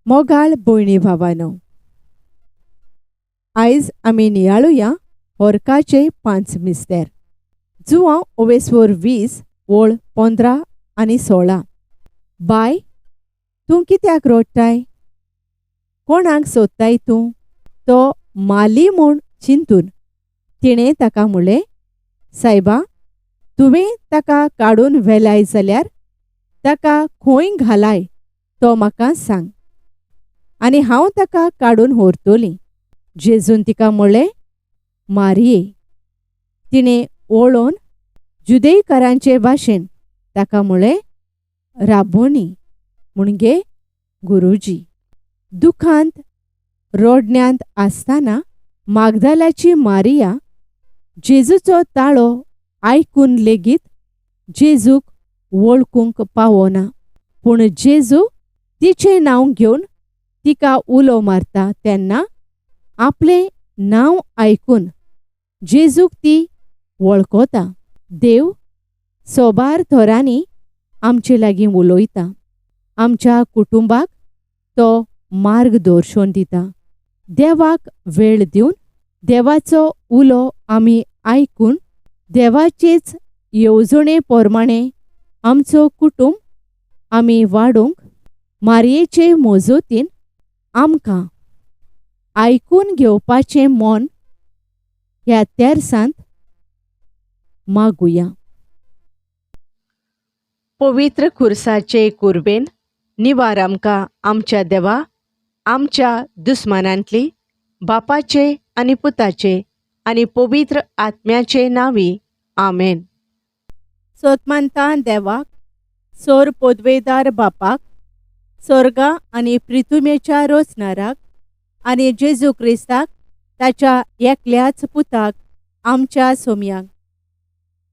मोगाळ भयणी भावानो, आयज आमी नियाळुया होरकाचे पांच मिस्तेर. जुवांव ओवेस्वोर 20 वळ 15 आनी 16. बाय, तूं कित्याक रोडटाय? कोणाक सोदताय तूं? तो माली म्हूण चिंतून तिणें ताका म्हणलें, सायबा, तुवें ताका काडून व्हेलाय जाल्यार ताका खंय घालाय तो म्हाका सांग आनी हांव ताका काडून व्हरतलीं. जेजून तिका म्हणलें, मारये. तिणें वळोवन जुदेयकारांचे भाशेन ताका म्हणलें, राबोनी, म्हणजे गुरुजी. दुखांत रोडण्यांत आसतना मागदालाची मारिया जेजूचो ताळो आयकून लेगीत जेजूक वळखूंक पावना. पूण जेजू तिचें नांव घेवन तिका उलो मारता तेन्ना आपलें नांव आयकून जेजूक ती वळखता. देव सोबार थरांनी आमचे लागीं उलयता. आमच्या कुटुंबाक तो मार्गदर्शन दिता. देवाक वेळ दिवन देवाचो उलो आमी आयकून देवाचेच येवजणे प्रमाणे आमचो कुटुंब आमी वाडोवंक मारयेचे मजतीन आमकां आयकून घेवपाचें मन ह्या तेर्सांत मागुया. पवित्र खुर्साचे कुर्बेन निवार आमकां आमच्या देवा, आमच्या दुस्मानांतली, बापाचे आनी पुताचे आनी पवित्र आत्म्याचे नांवी. आमेन. सोतमानता देवाक, सोर पोदवेदार बापाक, सोर्गा आनी प्रिथुमेच्या रोचनाराक आनी जेजू क्रिस्ताक ताच्या एकल्याच पुताक आमच्या सोम्याक,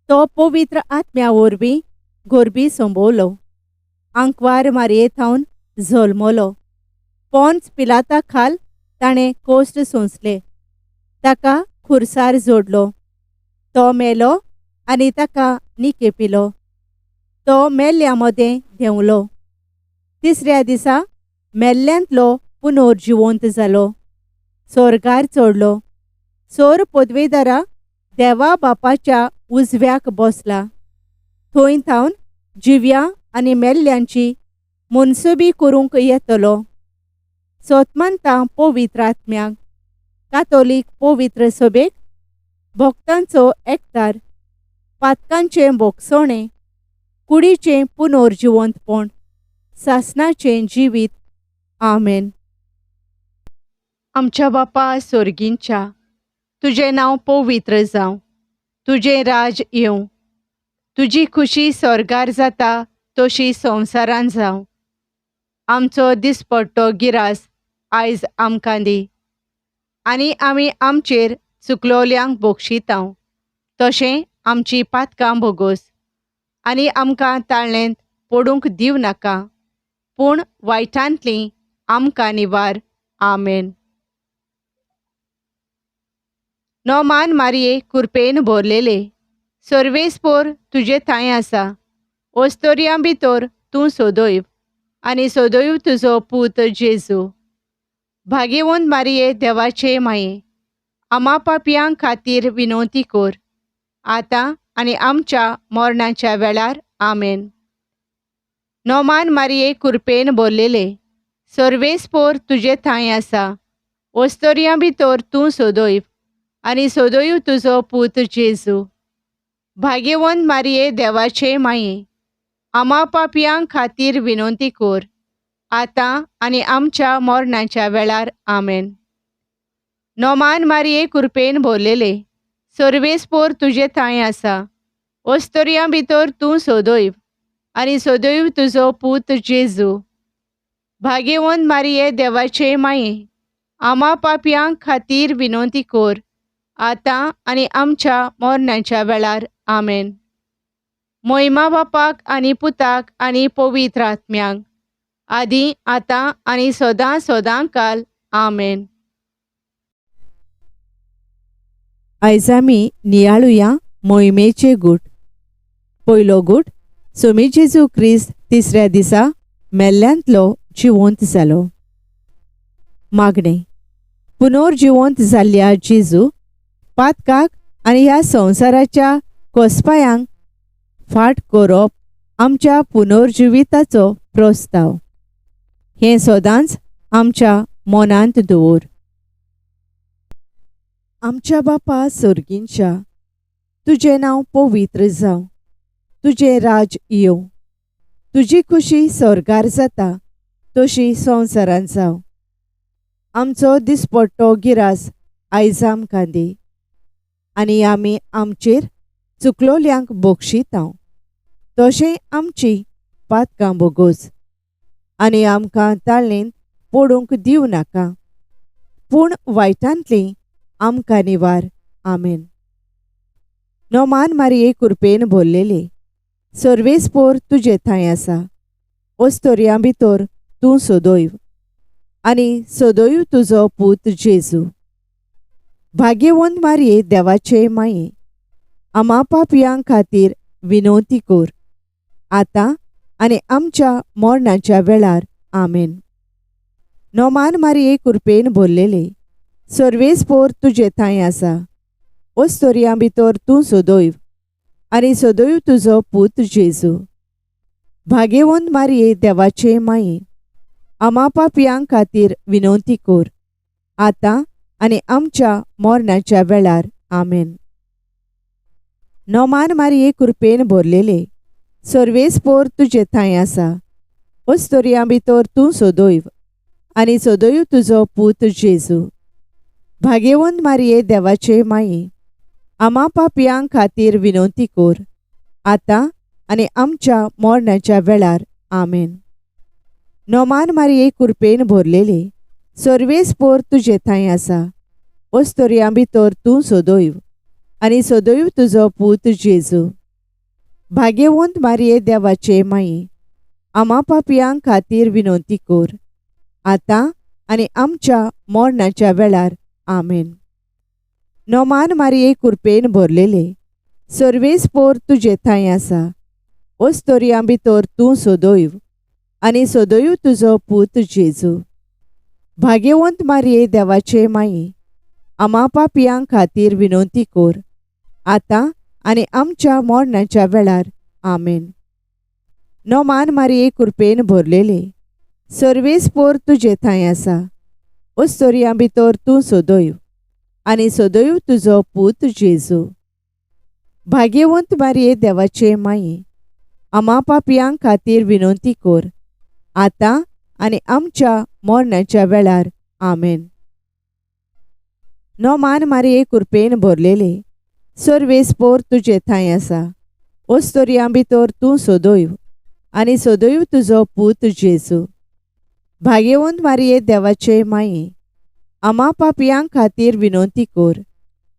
तो पवित्र आत्म्या वरवीं गोरबी संबवलो, आंकवार मारये थावन जल्मलो, पोंच पिलाता खाल ताणें कोश्ट सोंसले, ताका खुर्सार जोडलो, तो मेलो आनी ताका निकेपिलो, तो मेल्ल्या मदें देंवलो, तिसऱ्या दिसा मेल्ल्यांतलो पुनर्जिवंत जालो, सोर्गार चडलो, सोर पदवेदारा देवा बापाच्या उजव्याक बसला, थंय थावन जिव्या आनी मेल्ल्यांची मनसुबी करूंक येतलो. सोतमानता पवित्र आत्म्याक, कातोलीक पवित्र सभेक, भक्तांचो एकतार, पातकांचें भोगसणें, कुडीचें पुनर्जिवंतपण, सासणाचें जिवीत. आमेन. आमच्या बापा सोर्गींच्या, तुजें नांव पवित्र जावं, तुजें राज येवं, तुजी खुशी स्वर्गार जाता तशी संवसारान जावं. आमचो दिसपट्टो गिरास आयज आमकां दी आनी आमी आमचेर चुकलोल्यांक बोगशितांव तशें आमची पातकां भोगोस आनी आमकां ताळ्ळेंत पडूंक दिवं नाका, पूण वायटांतली आमकां निवार. आमेन. नोमान मारये कुरपेन भरलेले, सर्वेस्पोर तुजे थांय आसा, ओस्तोरयां भितर तूं सोदयव आनी सोदयव तुजो पूत जेजू. भागेवंत मारये देवाचे माये, आमा पापयां खातीर विनवती कर, आतां आनी आमच्या मरणाच्या वेळार. आमेन. नोमान मारये कुरपेन भरलेले, सर्वेस्पोर तुजे थांय आसा, ओस्तोरयां भितर तूं सोदयव आनी सोदयव तुजो पूत जेजू. भाग्यवंत मारये देवाचे माये, आमा पापयां खातीर विनवती कर, आतां आनी आमच्या मरणाच्या वेळार. आमेन. नोमान मारये कुरपेन भरलेले, सर्वेस्पोर तुजे थांय आसा, ओस्तोरयां भितर तूं सोदयव आनी सोदयव तुजो पूत जेजू. भाग्यवंत मारये देवाचे माये, आमा पापयां खातीर विनवती कर, आतां आनी आमच्या मरणाच्या वेळार. आमेन. मोहिमा बापाक आनी पुताक आनी पवित्र आत्म्याक, आदी आतां आनी सदां सदां काल. आमेन. आयज आमी नियाळुया मोहिमेचे गूट. पयलो गूट, सोमी जेजू क्रिस्त तिसऱ्या दिसा मेल्ल्यांतलो जिवंत जालो. मागणें. पुनर्जिवंत जाल्ल्या जेजू, पातकाक आनी ह्या संवसाराच्या कोसपायांक फाट करप आमच्या पुनर्जिविताचो प्रस्ताव. हें सदांच आमच्या मनांत दवर. आमच्या बापा सर्गींच्या, तुजें नांव पवित्र जावं, तुजें राज येवं, तुजी खुशी स्वर्गार जाता तशी संवसारांत जावं. आमचो दिसपट्टो गिरास आयज आमकां दी आनी आमी आमचेर चुकलोल्यांक बक्षितांव तशें आमची पातकां बोगोस आनी आमकां ताळेंत पडूंक दिवं नाका, पूण वायटांतली आमकां निवार. आमेन. नोमान मारये कुरपेन भरलेले, सर्वेस्पोर तुजे थंय आसा, ओस्तोरयां भितर तूं सदैव आनी सदैव तुजो पूत जेजू. भाग्यवंत मारये देवाचे माये, आमा पापयां खातीर विनवती कर, आतां आनी आमच्या मरणाच्या वेळार. आमेन. नोमान मारये कुरपेन भरलेले, सर्वेस्पोर तुजे थंय आसा, ओस्तोरयां भितर तूं सदैव आनी सदैव तुजो पूत जेजू. भाग्यवंत मारये देवाचे माये, आमा पापयां खातीर विनवती कर, आतां आनी आमच्या मरणाच्या वेळार. आमेन. नोमान मारये कुरपेन भरलेले, सर्वेस्पोर तुजे थंय आसा, ओस्तोरयां भितर तूं सदैव आनी सदैव तुजो पूत जेजू. भाग्यवंत मारये देवाचे माये, आमा पापयां खातीर विनवती कर, आतां आनी आमच्या मरणाच्या वेळार. आमेन. नोमान मारये कुरपेन भरलेले, सर्वेस्पोर तुजे थंय आसा, ओस्तोरयां भितर तूं सदैव आनी सदैव तुजो पूत जेजू. भाग्यवंत मारये देवाचे माये, आमा पापयां खातीर विनवती कर, आतां आनी आमच्या मरणाच्या वेळार. आमेन. नोमान मारये कुरपेन भरलेले, सर्वेस्पोर तुजे थंय आसा, ओस्तोरयां भितर तूं सदैव आनी सदैव तुजो पूत जेजू. भाग्यवंत मारये देवाचे माये, आमा पापयां खातीर विनवती कर, आतां आनी आमच्या मरणाच्या वेळार. आमेन. नोमान मारये कुरपेन भरलेले, सर्वेस्पोर तुजे थंय आसा, ओस्तोरयां भितर तूं सदैव आनी सदैव तुजो पूत जेजू. भाग्यवंत मारये देवाचे माये, आमा पापयां खातीर विनवती कर, आतां आनी आमच्या मरणाच्या वेळार. आमेन. नोमान मारये कुरपेन भरलेले, सर्वेस्पोर तुजे थंय आसा, ओस्तोरयां भितर तूं सदैव आनी सदैव तुजो पूत जेजू. भाग्यवंत मारये देवाचे माये, आमा पापयां खातीर विनवती कर,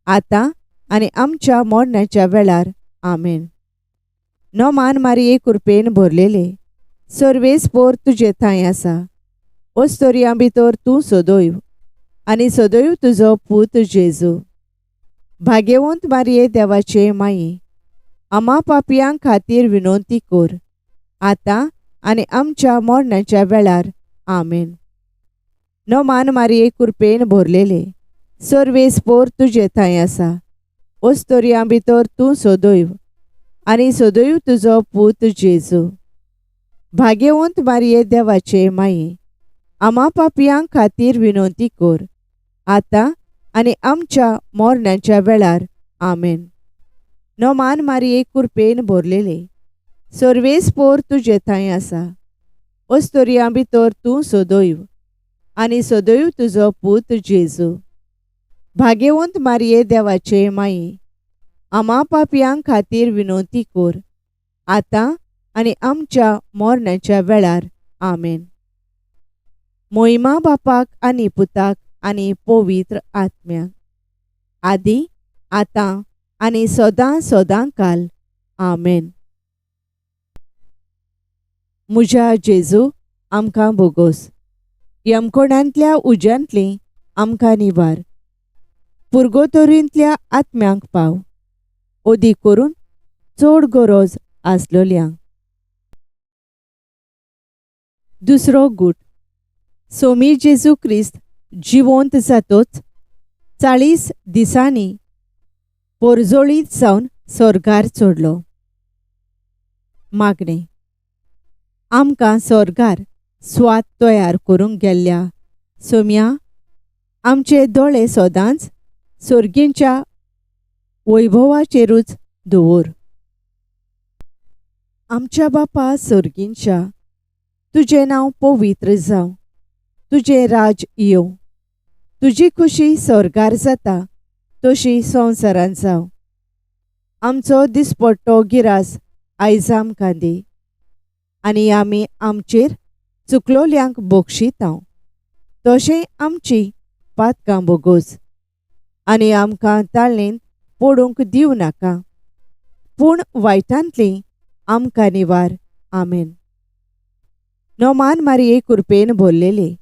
आतां आनी आमच्या मरणाच्या वेळार. आमेन. नोमान मारये कुरपेन भरलेले, सर्वेस्पोर तुजे थंय आसा, ओस्तोरयां भितर तूं सदैव आनी सदैव तुजो पूत जेजू. भाग्यवंत मारये देवाचे माये, आमा पापयां खातीर विनवती कर, आतां आनी आमच्या मरणाच्या वेळार. आमेन. नोमान मारये कुरपेन भरलेले, सर्वेस्पोर तुजे थंय आसा, ओस्तोरयां भितर तूं सदैव आनी सदैव तुजो पूत जेजू. भाग्यवंत मारये देवाचे माये, आमा पापयां खातीर विनवती कर, आतां आनी आमच्या मरणाच्या वेळार. आमेन. नोमान मारये कुरपेन भरलेले, सर्वेस्पोर तुजे थंय आसा, ओस्तोरयां भितर तूं सदैव आनी सदैव तुजो पूत जेजू. भाग्यवंत मारये देवाचे माये, आमा पापयां खातीर विनवती कर, आतां आनी आमच्या मरणाच्या वेळार. आमेन. मोहिमा बापाक आनी पुताक आनी पवित्र आत्म्याक, आदी आतां आनी सदां सदां काल. आमेन. म्हज्या जेजू, आमकां बोगोस, यमकोणांतल्या उज्यांतली आमकां निवार, पुर्गोतोरींतल्या आत्म्यांक पाव, ओदी करून चड गरज आसलोल्यांक. दुसरो गूट. सोमी जेजू क्रिस्त जिवोंत जातोच 40 दिसांनी पोरजोळीत जावन सोर्गार चडलो. मागणें. आमकां सोर्गार स्वाद तयार करूंक गेल्ल्या सोम्या, आमचे दोळे सदांच सोर्गींच्या वैभवाचेरूच दवर. आमच्या बापा सोर्गींच्या, तुजें नांव पवित्र जावं, तुजें राज येवं, तुजी खुशी सोर्गार जाता तशी संवसारांत जावं. आमचो दिसपट्टो गिरास आयज आमकां दी आनी आमी आमचेर चुकलोल्यांक बक्षितांव तशें आमची पातकां बोगोस आनी आमकां ताळेंत पडूंक दिवं नाका, पूण वायटांतली आमकां निवार. आमेन. नोमान मारये कुरपेन भरलेले,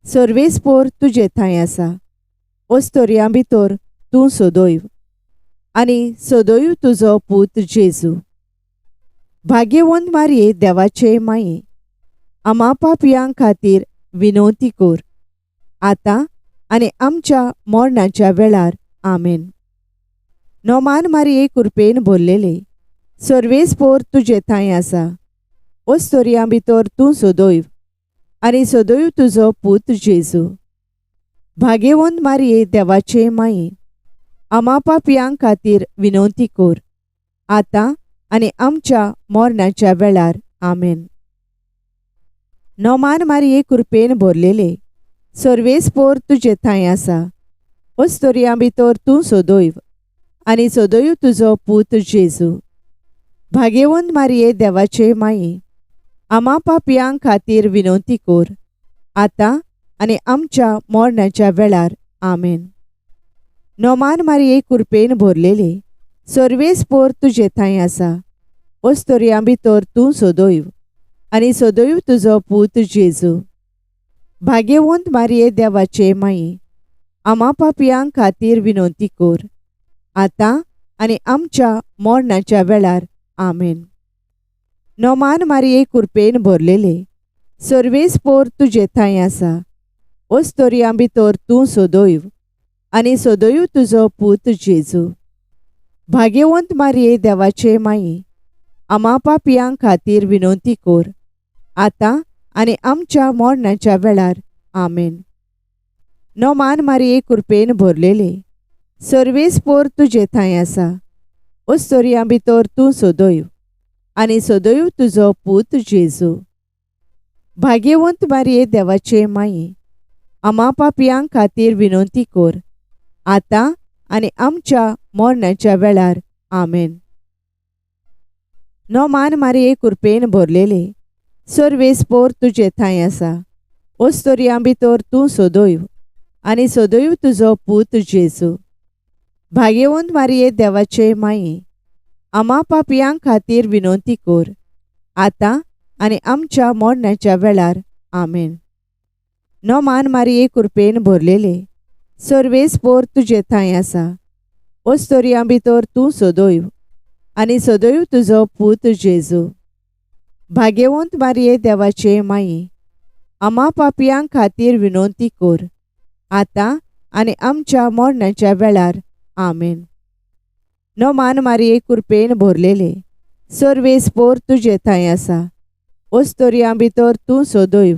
सर्वेस्पोर तुजे थंय आसा, ओस्तोरयां भितर तूं सदैव आनी सदैव तुजो पूत जेजू. भाग्यवंत मारये देवाचे माये, आमा पापयां खातीर विनवती कर, आतां आनी आमच्या मरणाच्या वेळार. आमेन. नोमान मारये कुरपेन भरलेले, सर्वेस्पोर तुजे थंय आसा, ओस्तोरयां भितर तूं सदैव आनी सदैव तुजो पूत जेजू. भाग्यवंत मारये देवाचे माये, आमा पापयां खातीर विनवती कर, आतां आनी आमच्या मरणाच्या वेळार. आमेन. नोमान मारये कुरपेन भरलेले, सर्वेस्पोर तुजे थंय आसा, ओस्तोरयां भितर तूं सदैव आनी सदैव तुजो पूत जेजू. भाग्यवंत मारये देवाचे माये, आमा पापयां खातीर विनवती कर, आतां आनी आमच्या मरणाच्या वेळार. आमेन. नोमान मारये कुरपेन भरलेले, सर्वेस्पोर तुजे थंय आसा, ओस्तोरयां भितर तूं सदैव आनी सदैव तुजो पूत जेजू. भाग्यवंत मारये देवाचे माये, आमा पापयां खातीर विनवती कर, आतां आनी आमच्या मरणाच्या वेळार. आमेन. नोमान मारये कुरपेन भरलेले, सर्वेस्पोर तुजे थंय आसा, ओस्तोरयां भितर तूं सदैव आनी सदैव तुजो पूत जेजू. भाग्यवंत मारये देवाचे माये, आमा पापयां खातीर विनवती कर, आतां आनी आमच्या मरणाच्या वेळार. आमेन. नोमान मारये कुरपेन भरलेले, सर्वेस्पोर तुजे थंय आसा, ओस्तोरयां भितर तूं सदैव आनी सदैव तुजो पूत जेजू. भाग्यवंत मारये देवाचे माये, आमा पापयां खातीर विनवती कर, आतां आनी आमच्या मरणाच्या वेळार. आमेन. नोमान मारये कुरपेन भरलेले, सर्वेस्पोर तुजे थंय आसा, ओस्तोरयां भितर तूं सदैव आनी सदैव तुजो पूत जेजू. भाग्यवंत मारये देवाचे माये, आमा पापयां खातीर विनवती कर, आतां आनी आमच्या मरणाच्या वेळार. आमेन. नोमान मारये कुरपेन भरलेले, सर्वेस्पोर तुजे थंय आसा, ओस्तोरयां भितर तूं सदैव आनी सदैव तुजो पूत जेजू. भाग्यवंत मारये देवाचे माये, आमा पापयां खातीर विनवती कर, आतां आनी आमच्या मरणाच्या वेळार. आमेन. नोमान मारये कुरपेन भरलेले, सर्वेस्पोर तुजे थंय आसा, ओस्तोरयां भितर तूं सदैव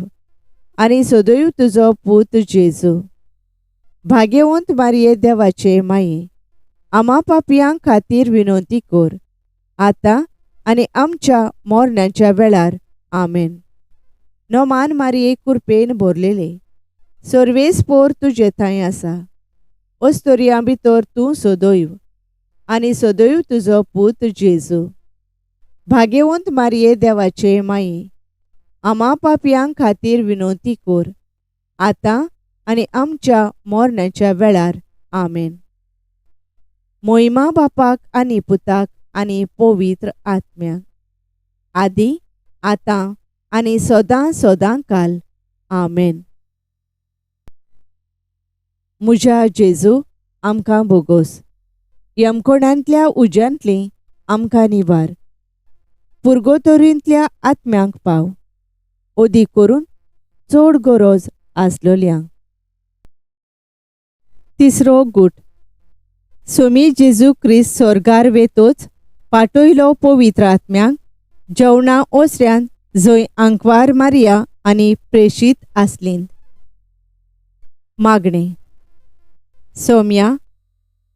आनी सदैव तुजो पूत जेजू. भाग्यवंत मारये देवाचे माये, आमा पापयां खातीर विनवती कर, आतां आनी आमच्या मरणाच्या वेळार. आमेन. नोमान मारये कुरपेन भरलेले, सर्वेस्पोर तुजे थंय आसा, ओस्तोरयां भितर तूं सदैव आनी सदैव तुजो पूत जेजू. भाग्यवंत मारये देवाचे माये, आमा पापयां खातीर विनवती कर, आतां आनी आमच्या मरणाच्या वेळार. आमेन. मोहिमा बापाक आनी पुताक आनी पवित्र आत्म्याक, आदी आतां आनी सदां सदां काल. आमेन. म्हज्या जेजू, आमकां बोगोस, यमकोणांतल्या उज्यांतली आमकां निवार, पुर्गोतोरींतल्या आत्म्यांक पाव, अदीक करून चड गरज आसलोल्यांक. तिसरो गूट. सोमी जेजू क्रिस्त सोर्गार वेतोच पाटयलो पवित्र आत्म्याक जेवणा ओसऱ्यान जंय आंकवार मारिया आनी प्रेशीत आसलीं. मागणें. सोम्या,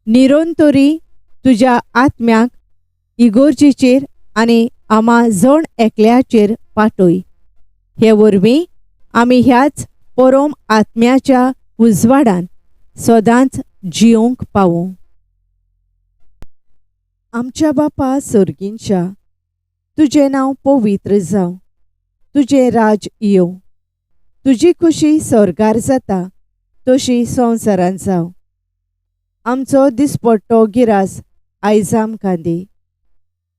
निरोन तरी तुज्या आत्म्याक इगोर्जेचेर आनी आमा जण एकल्याचेर पाटय. हे वरवीं आमी ह्याच परोम आत्म्याच्या उजवाडान सदांच जियोंक पावूं. आमच्या बापा सर्गींच्या, तुजें नांव पवित्र जावं, तुजें राज येवं, तुजी खुशी स्वर्गार जाता तशी संवसारांत जावं. आमचो दिसपट्टो गिरास आयज आमकां दी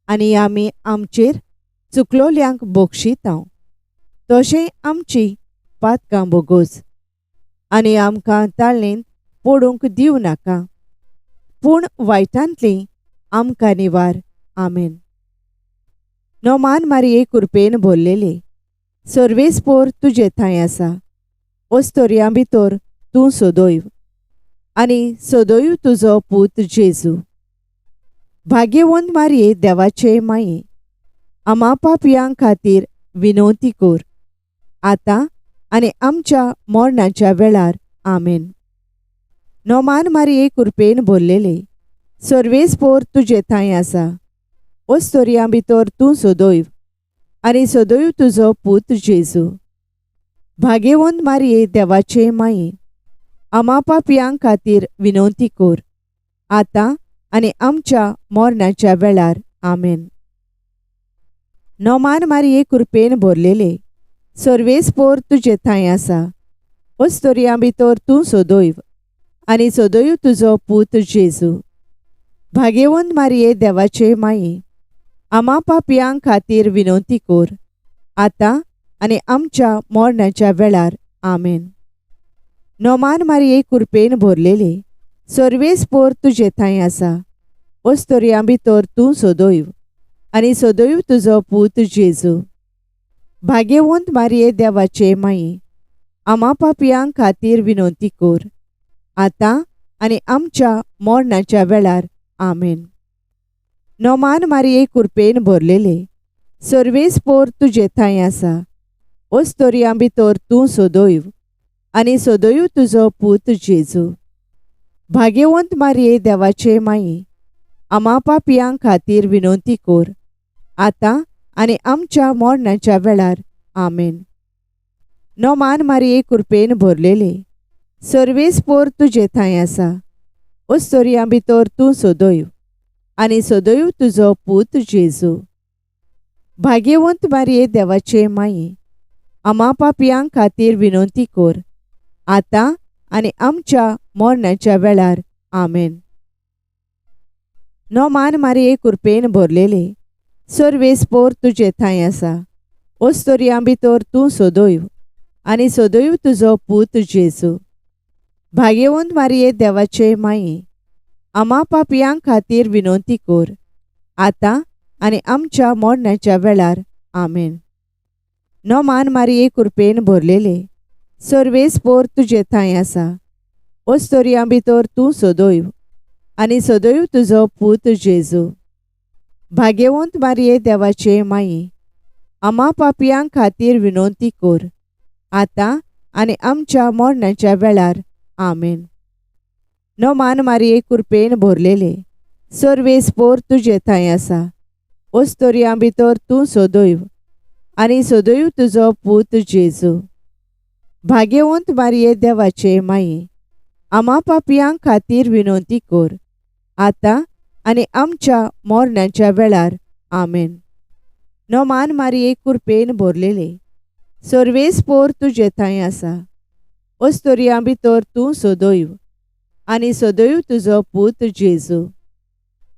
आनी आमी आमचेर चुकलोल्यांक बक्षितांव तशें आमची पातकां बोगोस आनी आमकां ताळेंत पडूंक दिवं नाका, पूण वायटांतली आमकां निवार. आमेन. नोमान मारिये कुरपेन भरलेले, सर्वेस्पोर तुजे थंय आसा, ओस्तोरयां भितर तूं सदैव आनी सदैव तुजो पूत जेजू. भाग्यवंत मारिये देवाचे माये, आमा पापयां खातीर विनवती कर, आतां आनी आमच्या मरणाच्या वेळार. आमेन. नोमान मारिये कुरपेन भरलेले, सर्वेस्पोर तुजे थंय आसा, ओस्तोरयां भितर तूं सदैव आनी सदैव तुजो पूत जेजू. भाग्यवंत मारिये देवाचे माये, आमा पापयां खातीर विनवती कर, आतां आनी आमच्या मरणाच्या वेळार. आमेन. नोमान मारिये कुरपेन भरलेले, सर्वेस्पोर तुजे थंय आसा, ओस्तोरयां भितर तूं सदैव आनी सदैव तुजो पूत जेजू. भाग्यवंत मारिये देवाचे माये, आमा पापयां खातीर विनवती कर, आतां आनी आमच्या मरणाच्या वेळार. आमेन. नोमान मारिये कुरपेन भरलेले, सर्वेस्पोर तुजे थंय आसा, ओस्तोरयां भितर तूं सदैव आनी सदैव तुजो पूत जेजू. भाग्यवंत मारिये देवाचे माये, आमा पापयां खातीर विनवती कर, आतां आनी आमच्या मरणाच्या वेळार. आमेन. नोमान मारिये कुरपेन भरलेले, सर्वेस्पोर तुजे थंय आसा, ओस्तोरयां भितर तूं सदैव आनी सदैव तुजो पूत जेजू. भाग्यवंत मारिये देवाचे माये, आमा पापयां खातीर विनवती कर, आतां आनी आमच्या मरणाच्या वेळार. आमेन. नोमान मारिये कुरपेन भरलेले, सर्वेस्पोर तुजे थंय आसा, ओस्तोरयां भितर तूं सदैव आनी सदैव तुजो पूत जेजू. भाग्यवंत मारिये देवाचे माये, आमा पापयां खातीर विनवती कर, आतां आनी आमच्या मरणाच्या वेळार. आमेन. नोमान मारिये कुरपेन भरलेले, सर्वेस्पोर तुजे थंय आसा, ओस्तोरयां भितर तूं सदैव आनी सदैव तुजो पूत जेजू. भाग्यवंत मारिये देवाचे माये, आमा पापयां खातीर विनवती कर, आतां आनी आमच्या मरणाच्या वेळार. आमेन. नोमान मारिये कुरपेन भरलेले, सर्वेस्पोर तुजे थंय आसा, ओस्तोरयां भितर तूं सदैव आनी सदैव तुजो पूत जेजू. भाग्यवंत मारिये देवाचे माये, आमा पापयां खातीर विनवती कर, आतां आनी आमच्या मरणाच्या वेळार. आमेन. नोमान मारिये कुरपेन भरलेले, सर्वेस्पोर तुजे थंय आसा, ओस्तोरयां भितर तूं सदैव आनी सदैव तुजो पूत जेजू. भाग्यवंत मारिये देवाचे माये, आमा पापयां खातीर विनवती कर, आतां आनी आमच्या मरणाच्या वेळार. आमेन. नोमान मारिये कुरपेन भरलेले, सर्वेस्पोर तुजे थंय आसा, ओस्तोरयां भितर तूं सदैव आनी सदैव तुजो पूत जेजू.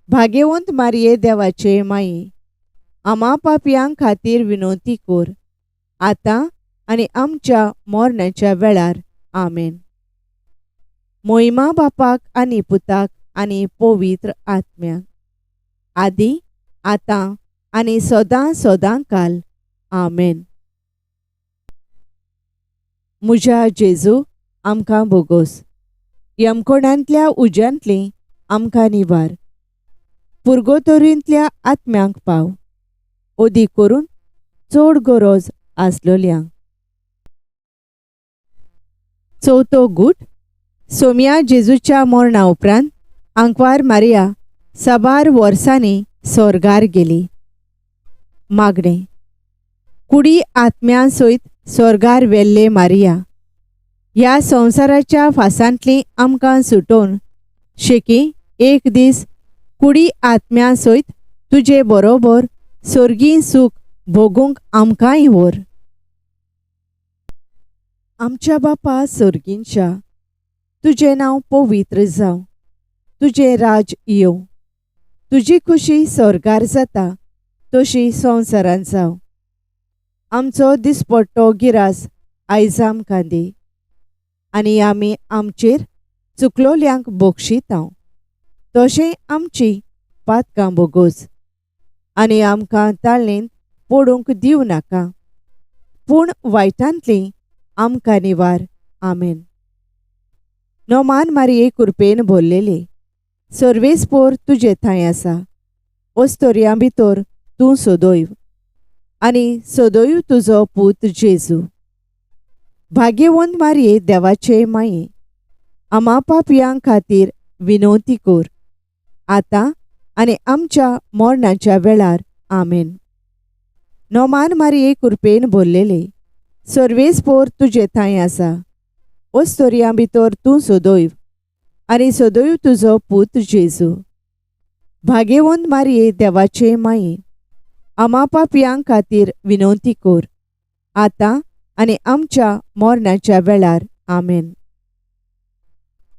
भाग्यवंत मारिये देवाचे माये, आमा पापयां खातीर विनवती कर, आतां आनी आमच्या मरणाच्या वेळार. आमेन. मोहिमा बापाक आनी पुताक आनी पवित्र आत्म्याक, आदी आतां आनी सदां सदां काल. आमेन. म्हज्या जेजू, आमकां बोगोस. यमकोणांतल्या उज्यांतली आमकां निवार. पुर्गोतोरींतल्या आत्म्यांक पाव, ओदी करून चड गरज आसलोल्यांक. चवथो गूट. सोम्या जेजूच्या मरणा उपरांत आंकवार मारिया साबार वर्सांनी सोर्गार गेली. मागणें. कुडी आत्म्या सयत सोर्गार वेल्ले मारिया, ह्या संवसाराच्या फासांतली आमकां सुटोवन शेकी एक दीस कुडी आत्म्या सयत तुजे बरोबर सोर्गी सूख भोगूंक आमकांय व्हर. आमच्या बापा सोर्गींच्या, तुजें नांव पवित्र जावं, तुजें राज येवं, तुजी खुशी सोर्गार जाता तशी संवसारांत जावं. आमचो दिसपट्टो गिरास आयज आमकां दी, आनी आमी आमचेर चुकलोल्यांक बक्षितांव तशें आमची पातकां बोगोस, आनी आमकां ताळणेंत पडूंक दिवं नाका, पूण वायटांतली आमकां निवार. आमेन. नोमान मारिये कुरपेन भरलेली, सर्वेस्पोर तुजे थंय आसा, ओस्तोरयां भितर तूं सदैव आनी सदैव तुजो पूत जेजू. भाग्यवंत मारिये देवाचे माये, आमा पापयां खातीर विनवती कर, आतां आनी आमच्या मरणाच्या वेळार. आमेन. नोमान मारिये कुरपेन भरलेले, सर्वेस्पोर तुजे थंय आसा, ओस्तोरयां भितर तूं सदैव आनी सदैव तुजो पूत जेजू. भाग्यवंत मारिये देवाचे माये, आमा पापयां खातीर विनवती कर, आतां आनी आमच्या मरणाच्या वेळार. आमेन.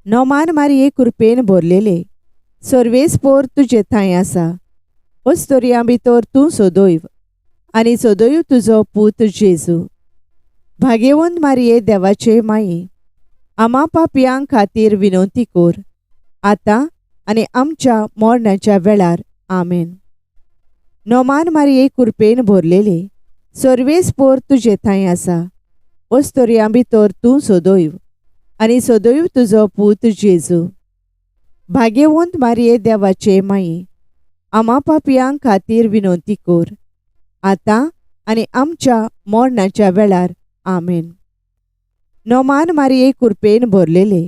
नोमान मारिये कुरपेन भरलेले, सर्वेस्पोर तुजे थंय आसा, ओस्तोरयां भितर तूं सदैव आनी सदैव तुजो पूत जेजू. भाग्यवंत मारिये देवाचे माये, आमा पापयां खातीर विनवती कर, आतां आनी आमच्या मरणाच्या वेळार. आमेन. नोमान मारिये कुरपेन भरलेले, सर्वेस्पोर तुजे थंय आसा, ओस्तोरयां भितर तूं सदैव आनी सदैव तुजो पूत जेजू. भाग्यवंत मारिये देवाचे माये, आमा पापयां खातीर विनवती कर, आतां आनी आमच्या मरणाच्या वेळार. आमेन. नोमान मारिये कुरपेन भरलेले,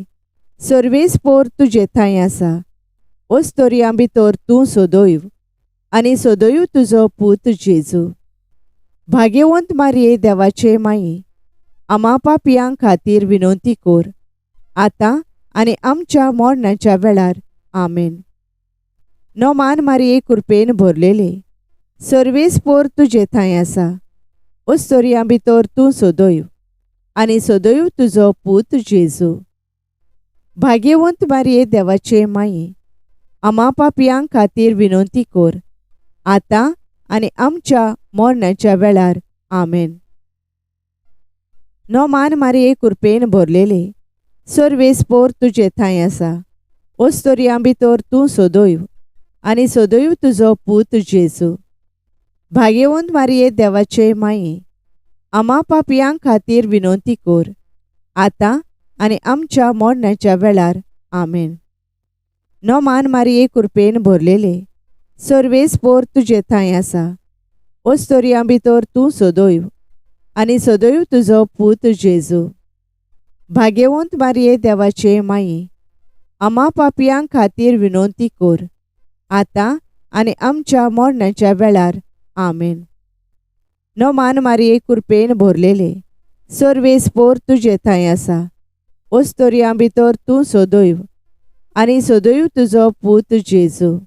सर्वेस्पोर तुजे थंय आसा, ओस्तोरयां भितर तूं सदैव आनी सदैव तुजो पूत जेजू. भाग्यवंत मारिये देवाचे माये, आमा पापयां खातीर विनवती कर, आतां आनी आमच्या मरणाच्या वेळार. आमेन. नोमान मारिये कुरपेन भरलेले, सर्वेस्पोर तुजे थंय आसा, ओस्तोरयां भितर तूं सदैव आनी सदैव तुजो पूत जेजू. भाग्यवंत मारिये देवाचे माये, आमा पापयां खातीर विनवती कर, आतां आनी आमच्या मरणाच्या वेळार. आमेन. नोमान मारिये कुरपेन भरलेले, सर्वेस्पोर तुजे थंय आसा, ओस्तोरयां भितर तूं सदैव आनी सदैव तुजो पूत जेजू. भाग्यवंत मारिये देवाचे माये, आमा पापयां खातीर विनवती कर, आतां आनी आमच्या मरणाच्या वेळार. आमेन. नोमान मारिये कुरपेन भरलेले, सर्वेस्पोर तुजे थंय आसा, ओस्तोरयां भितर तूं सदैव आनी सदैव तुजो पूत जेजू. भाग्यवंत मारिये देवाचे माये, आमा पापयां खातीर विनवती कर, आतां आनी आमच्या मरणाच्या वेळार. आमेन. नोमान मारिये कुरपेन भरलेले, सर्वेस्पोर तुजे थंय आसा, ओस्तोरयां भितर तूं सदैव आनी सदैव तुजो पूत जेजू.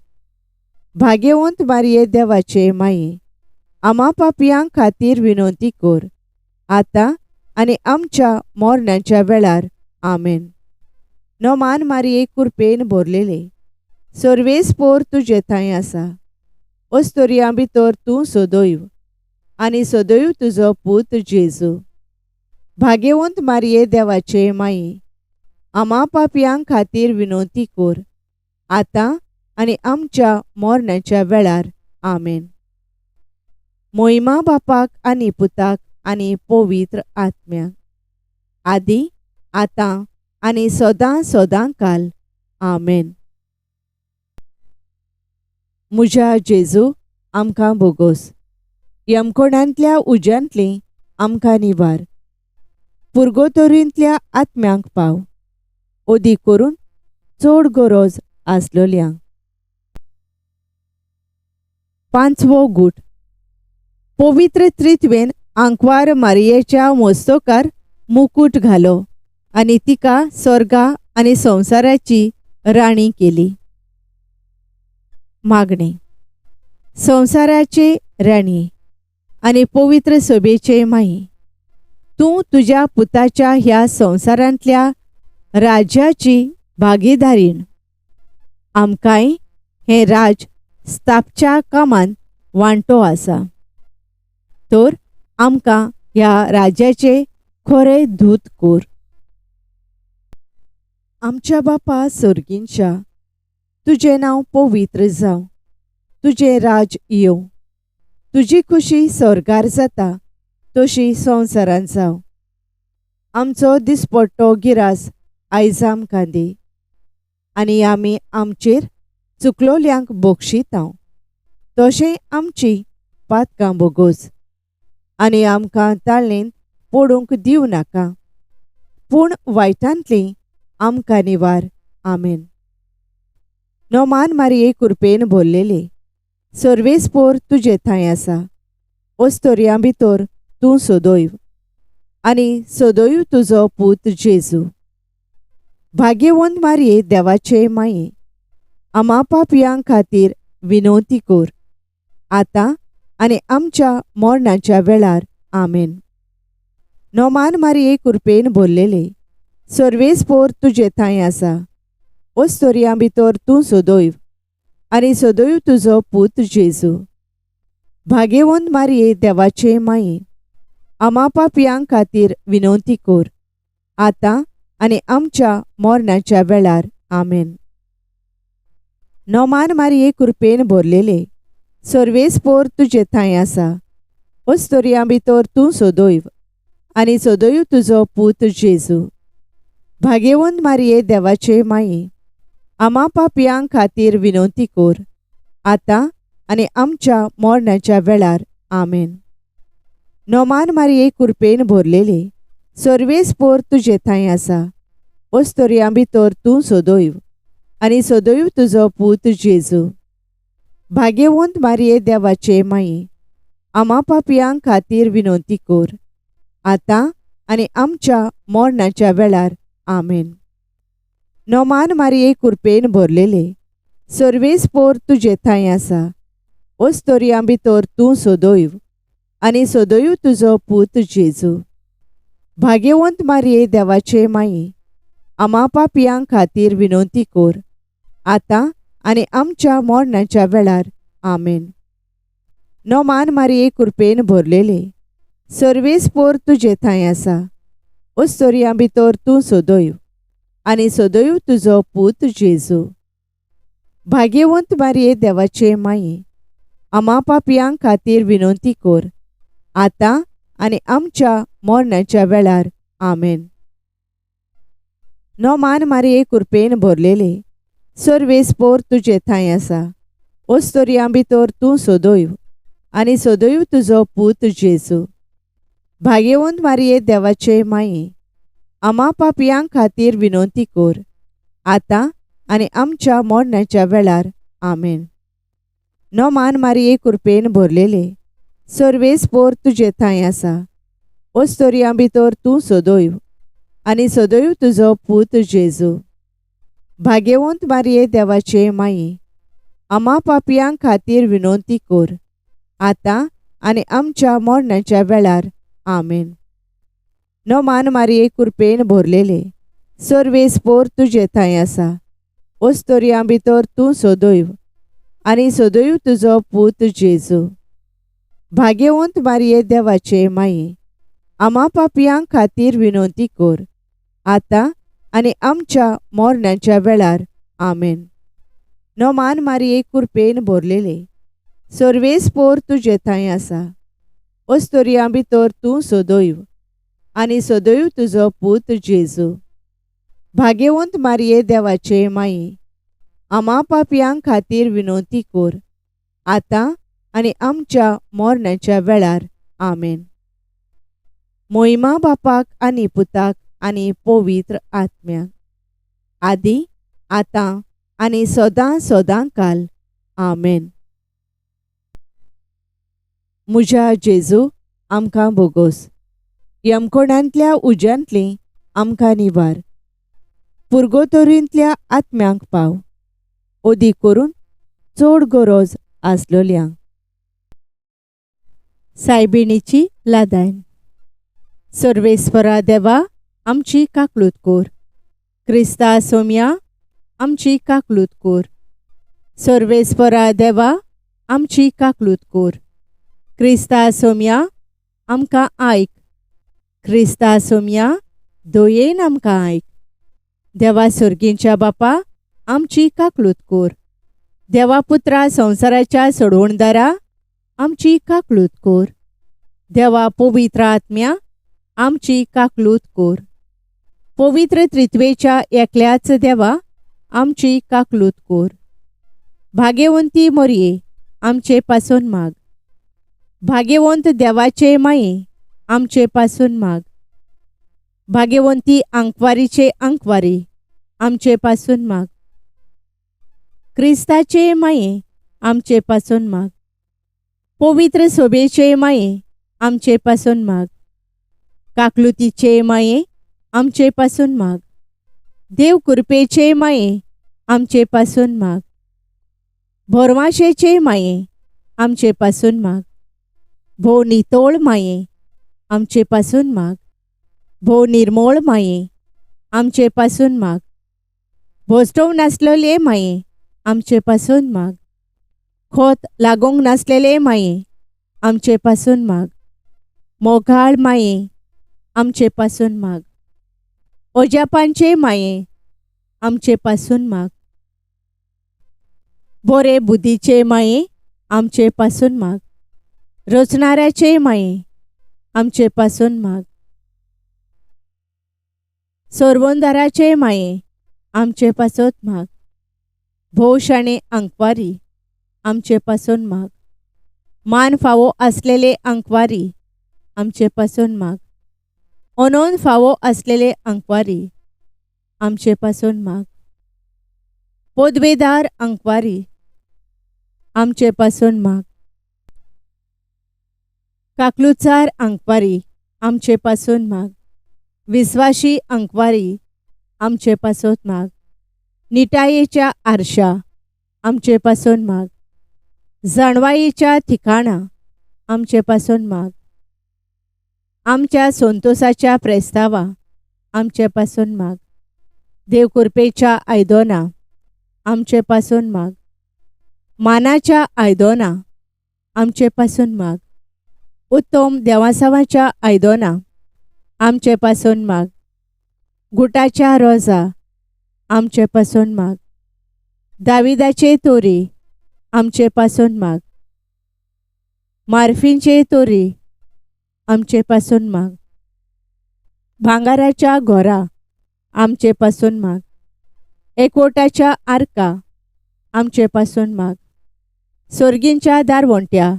भाग्यवंत मारिये देवाचे माये, आमा पापयां खातीर विनवती कर, आतां आनी आमच्या मरणाच्या वेळार. आमेन. नोमान मारिये कुरपेन भरलेले, सर्वेस्पोर तुजे थंय आसा, ओस्तोरयां भितर तूं सदैव आनी सदैव तुजो पूत जेजू. भाग्यवंत मारिये देवाचे माये, आमा पापयां खातीर विनवती कर, आतां आनी आमच्या मरणाच्या वेळार. आमेन. मोहिमा बापाक आनी पुताक आनी पवित्र आत्म्याक, आदी, आतां आनी सदां सदां काल. आमेन. म्हज्या जेजू, आमकां बोगोस. यमकोणांतल्या उज्यांतली आमकां निवार. पुर्गोतोरींतल्या आत्म्यांक पाव, ओदी करून चड गरज आसलोल्यांक. पांचवो गूट. पवित्र त्रित्वेन आंकवार मारियेच्या मोस्तकार मुकूट घालो आनी तिका स्वर्गा आनी संवसाराची राणी केली. मागणें. संवसाराचे राणी आनी पवित्र सभेचे माई, तूं तुज्या पुताच्या ह्या संवसारांतल्या राज्याची भागीदारीण. आमकांय हें राज स्थापच्या कामांत वांटो आसा, तर आमकां ह्या राज्याचे खरे दूत कोर. आमच्या बापा सर्गींच्या, तुजें नांव पवित्र जावं, तुजें राज येवं, तुजी खुशी स्वर्गार जाता तशी संवसारांत जावं. आमचो दिसपट्टो गिरास आयज आमकां दी, आनी आमी आमचेर चुकलोल्यांक बक्षितांव तशें आमची पातकां बोगोस, आनी आमकां ताळेन पडूंक दिवं नाका, पूण वायटांतली आमकां निवार. आमेन. नोमान मारिये कुरपेन भरलेले, सर्वेस्पोर तुजे थंय आसा, ओस्तोरयां भितर तूं सदैव आनी सदैव तुजो पूत जेजू. भाग्यवंत मारिये देवाचे माये, आमा पापयां खातीर विनवती कर, आतां आनी आमच्या मरणाच्या वेळार. आमेन. नोमान मारिये कुरपेन भरलेले, सर्वेस्पोर तुजे थंय आसा, ओस्तोरयां भितर तूं सदैव आनी सदैव तुजो पूत जेजू. भाग्यवंत मारिये देवाचे माये, आमा पापयां खातीर विनवती कर, आतां आनी आमच्या मरणाच्या वेळार. आमेन. नोमान मारिये कुरपेन भरलेले, सर्वेस्पोर तुजे थंय आसा, ओस्तोरयां भितर तूं सदैव आनी सदैव तुजो पूत जेजू. भाग्यवंत मारिये देवाचे माये, आमा पापयां खातीर विनवती कर, आतां आनी आमच्या मरणाच्या वेळार. आमेन. नोमान मारिये कुरपेन भरलेले, सर्वेस्पोर तुजे थंय आसा, ओस्तोरयां भितर तूं सदैव आनी सदैव तुजो पूत जेजू. भाग्यवंत मारिये देवाचे माये, आमा पापयां खातीर विनवती कर, आतां आनी आमच्या मरणाच्या वेळार. आमेन. नोमान मारिये कुरपेन भरलेले, सर्वेस्पोर तुजे थंय आसा, ओस्तोरयां भितर तूं सदैव आनी सदैव तुजो पूत जेजू. भाग्यवंत मारिये देवाचे माये, आमा पापयां खातीर विनवती कर, आतां आनी आमच्या मरणाच्या वेळार. आमेन. नोमान मारिये कुरपेन भरलेले, सर्वेस्पोर तुजे थंय आसा, ओस्तोरयां भितर तूं सदैव आनी सदैव तुजो पूत जेजू. भाग्यवंत मारिये देवाचे माये, आमा पापयां खातीर विनवती कर, आतां आनी आमच्या मरणाच्या वेळार. आमेन. नोमान मारिये कुरपेन भरलेले, सर्वेस्पोर तुजे थंय आसा, ओस्तोरयां भितर तूं सदैव आनी सदैव तुजो पूत जेजू. भाग्यवंत मारिये देवाचे माये, आमा पापयां खातीर विनवती कर, आतां आनी आमच्या मरणाच्या वेळार. आमेन. नोमान मारिये कुरपेन भरलेले, सर्वेस्पोर तुजे थंय आसा, ओस्तोरयां भितर तूं सदैव आनी सदैव तुजो पूत जेजू. भाग्यवंत मारिये देवाचे माये, आमा पापयां खातीर विनवती कर, आतां आनी आमच्या मरणाच्या वेळार. आमेन. नोमान मारिये कुरपेन भरलेले, सर्वेस्पोर तुजे थंय आसा, ओस्तोरयां भितर तूं सदैव आनी सदैव तुजो पूत जेजू. भाग्यवंत मारिये देवाचे माये, आमा पापयां खातीर विनवती कर, आतां आनी आमच्या मरणाच्या वेळार. आमेन. नोमान मारिये कुरपेन भरलेले, सर्वेस्पोर तुजे थंय आसा, ओस्तोरयां भितर तूं सदैव आनी सदैव तुजो पूत जेजू. भाग्यवंत मारये देवाचे माये, आमा पापयां खातीर विनवती कोर, आतां आनी आमच्या मरणाच्या वेळार. आमेन. मोहिमा बापाक आनी पुताक आनी पवित्र आत्म्याक, आदी आतां आनी सदां सदां काल. आमेन. म्हज्या जेजू, आमकां बोगोस. यमकोणांतल्या उज्यांतली आमकां निवार. पुर्गोतोरींतल्या आत्म्यांक पाव, ओदी करून चड गरज आसलोल्यांक. सायबिणीची लादायन. सर्वेस्परा देवा, आमची काकलूत कोर. क्रिस्ता सोम्या, आमची काकलूत कोर. सर्वेस्परा देवा, आमची काकलूत कोर. क्रिस्ता सोम्या, आमकां आयक. क्रिस्ता सोम्या, दयेन आमकां आयक. देवा सर्गींच्या बापा, आमची काकलूत कोर. देवा पुत्रा संवसाराच्या सोडवणदारा, आमची काकलूत कोर. देवा पवित्र आत्म्या, आमची काकलूत कोर. पवित्र त्रित्वेच्या एकल्याच देवा, आमची काकलूत कोर. भाग्यवंती मोरये, आमचे पासून माग. भाग्यवंत देवाचे माये, आमचे पासून माग. भाग्यवंती आंकवारीचे आंकवारी, आमचे पासून माग. क्रिस्ताचे माये, आमचे पासून माग. पवित्र सोबेचे माये, आमचे पासून माग. काकलुतीचे माये, आमचे पासून माग. देव कृपेचे माये, आमचे पासून माग. भोरवाशेचे माये, आमचे पासून माग. भोव नितोळ माये, आमचे पासून माग. भोव निर्मोळ माये, आमचे पासून माग. भोसटोव नासलेले माये, आमचे पासून माग. खोत लागूंक नासलेले माये, आमचे पासून माग. मोगाळ माये, आमचे पासून माग. ओजापांचे माये, आमचे पासून माग. बोरे बुद्धीचे माये, आमचे पासून माग. रचणाऱ्याचे माये, आमचे पासून माग. सोरवंदाराचे माये, आमचे पासत माग. भोव शाणे आंकवारी, आमचे पासून माग. मान फावो आसलेले आंकवारी, आमचे पासून माग. अनोन फावो आसलेले आंकवारी, आमचे पासून माग. पदवेदार आंकवारी, आमचे पासून माग. काकलुचार आंकवारी, आमचे पासून माग. विस्वाशी आंकवारी, आमचे पासत माग. निटायेच्या आरशा, आमचे पासून माग. जाणवायेच्या ठिकाणा, आमचे पासून माग. आमच्या संतोसाच्या प्रेस्तावा, आमचे पासून माग. देव कृपेच्या आयदोना, आमचे पासून माग. मानाच्या आयदोना, आमचे पासून माग. उत्तम देवासावाच्या आयदोना, आमचे पासून माग. गुटाच्या रोजा, आमचे पासून माग. दाविदाचे तोरी, आमचे पासून माग. मार्फींचे तोरी, आमचे पासून माग. भांगाराच्या घोरा, आमचे पासून माग. एकवटाच्या आर्का, आमचे पासून माग. सोर्गींच्या दारवंट्या,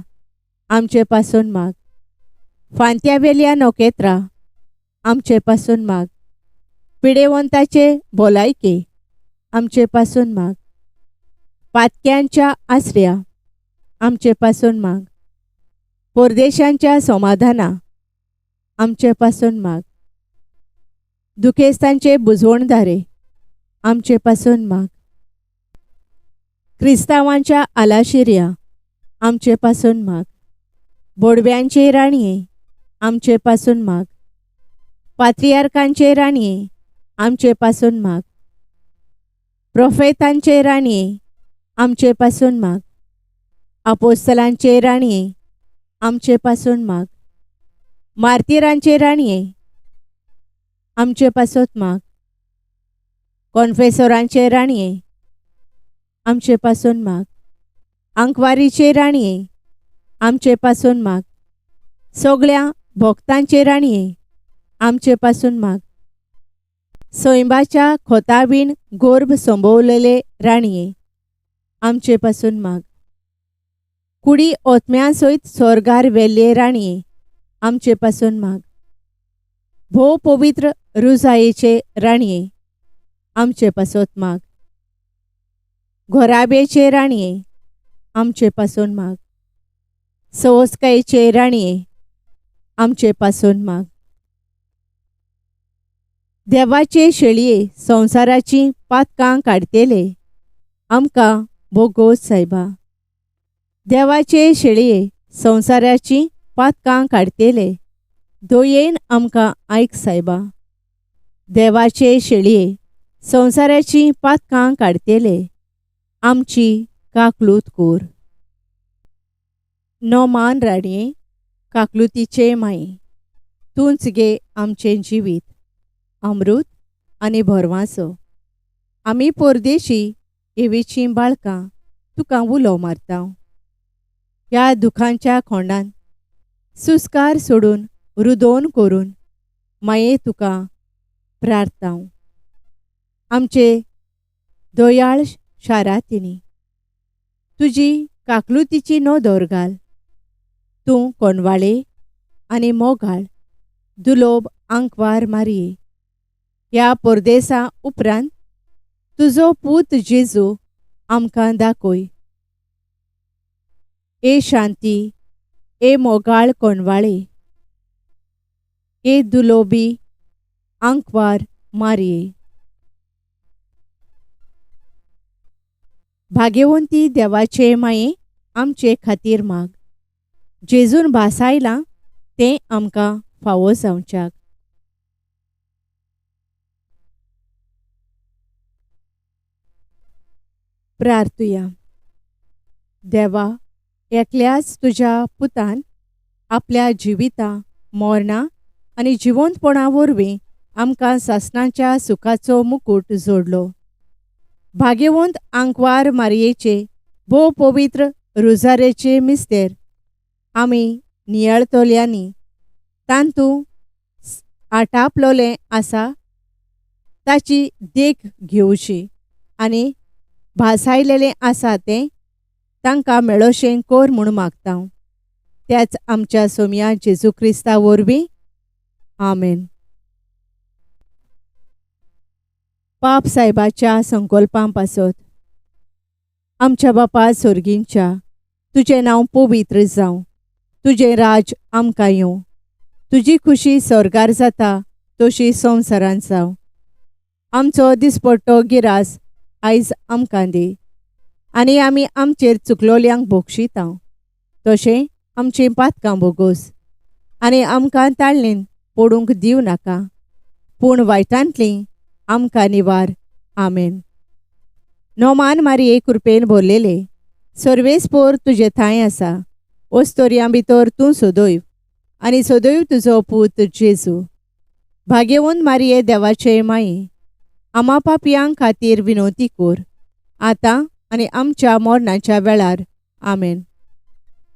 आमचे पासून माग. फांत्यावेल्या नखेत्रां, आमचे पासून माग. पिडेवंताचे भलायके, आमचे पासून माग. पातक्यांच्या आसऱ्या, आमचे पासून माग. परदेशांच्या समाधाना, आमचे पासून माग. दुखेस्तांचे बुजवणदारे, आमचे पासून माग. क्रिस्तांवांच्या आलाशिऱ्या, आमचे पासून माग. बोडव्यांचे राणये, आमचे पासून माग. पात्रियार्कांचे राणये, आमचे पासून माग. प्रोफेतांचे राणये, आमचे पासून माग. आपोस्तलांचे राणये, आमचे पासून माग. मार्तिरांचे राणये, आमचे पासत माग. कॉन्फेसोरांचे राणये, आमचे पासून माग. आंकवारीचे राणये, आमचे पासून माग. सगळ्या भक्तांचे राणये, आमचे पासून माग. सैंबाच्या खोतावीण गोर्भ संभवलेले राणये आमचे पासून माग. कुडी ओतम्या सयत स्वर्गार वेल्ले राणये आमचे पासून माग. भोव पवित्र रुजायेचे राणये आमचे पासत माग. घोराब्याचे राणये आमचे पासून माग. सवस्कायेचे राणये आमचे पासून माग. देवाचे शेळये संवसाराची पातकां काडटेले आमकां बोगोस सायबा. देवाचे शेळये संवसाराची पातकां काडटेले दयेन आमकां आयक सायबा. देवाचे शेळये संवसाराची पातकां काडटेले आमची काकलूत कोर. नोमान राणये काकलुतीचे माये तूंच गे आमचें जिवीत अमृत आनी भरवांसो. आमी परदेशी एवीचीं बाळकां तुका उलो मारता. ह्या दुखांच्या खोंडान सुस्कार सोडून रुदोन करून माये तुका प्रार्थांव. आमचे दयाळ शारातिनी तुजी काकलुतीची नदर घाल. तूं कोणवाळे आनी मोगाळ दुलोब आंकवार मारये. ह्या परदेसा उपरांत तुजो पूत जेजू आमकां दाखय. ए शांती, ए मोगाळ कोणवाळे, ए दुलोबी आंकवार मारये. भाग्यवंती देवाचे माये आमचे खातीर माग. जेजून भासायलां तें आमकां फावो जावच्याक. प्रार्थुया. देवा, एकल्याच तुज्या पुतान आपल्या जिविता मरणा आनी जिवंतपणा वरवीं आमकां सासणाच्या सुखाचो मुकूट जोडलो. भाग्यवंत आंकवार मारयेचे भोव पवित्र रुजारेचे मिस्तेर आमी नियाळतल्यांनी तांतू आटापलोलें आसा ताची देख घेवची आनी भासायलेलें आसा तें तांकां मेळोशें कोर म्हूण मागता. त्याच आमच्या सोमया जेजू क्रिस्ता वरवीं. आमेन. पाप सायबाच्या संकल्पां पासत. आमच्या बापा सोर्गींच्या, तुजें नांव पवित्र जावं, तुजें राज आमकां येवं, तुजी खुशी स्वर्गार जाता तशी संवसारांत जावं. आमचो दिसपट्टो गिरास आयज आमकां दी आनी आमी आमचेर चुकलोल्यांक बोगशिता तशें आमचीं पातकां बोगोस आनी आमकां ताळणेन पडूंक दिवं नाका, पूण वायटांतलीं आमकां निवार. आमेन. नोमान मारये कृपेन भरलेले सर्वेस्पोर तुजे थांय आसा. ओस्तोरयां भितर तूं सदैव आनी सदैव तुजो पूत जेजू. भाग्यवंत मारये देवाचे माये आमा पापयां खातीर विनवती कोर आतां आनी आमच्या मरणाच्या वेळार. आमेन.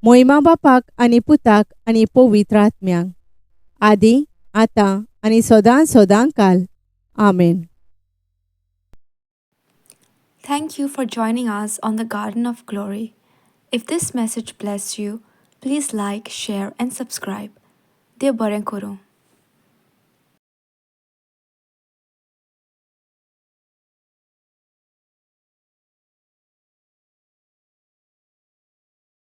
मोहिमा बापाक आनी पुताक आनी पवित्र आत्म्यांक, आदी आतां आनी सदां सदां काल. आमेन. Thank you for joining us on the Garden of Glory. If this message blessed you, please like, share, and subscribe. देव बरें करूं.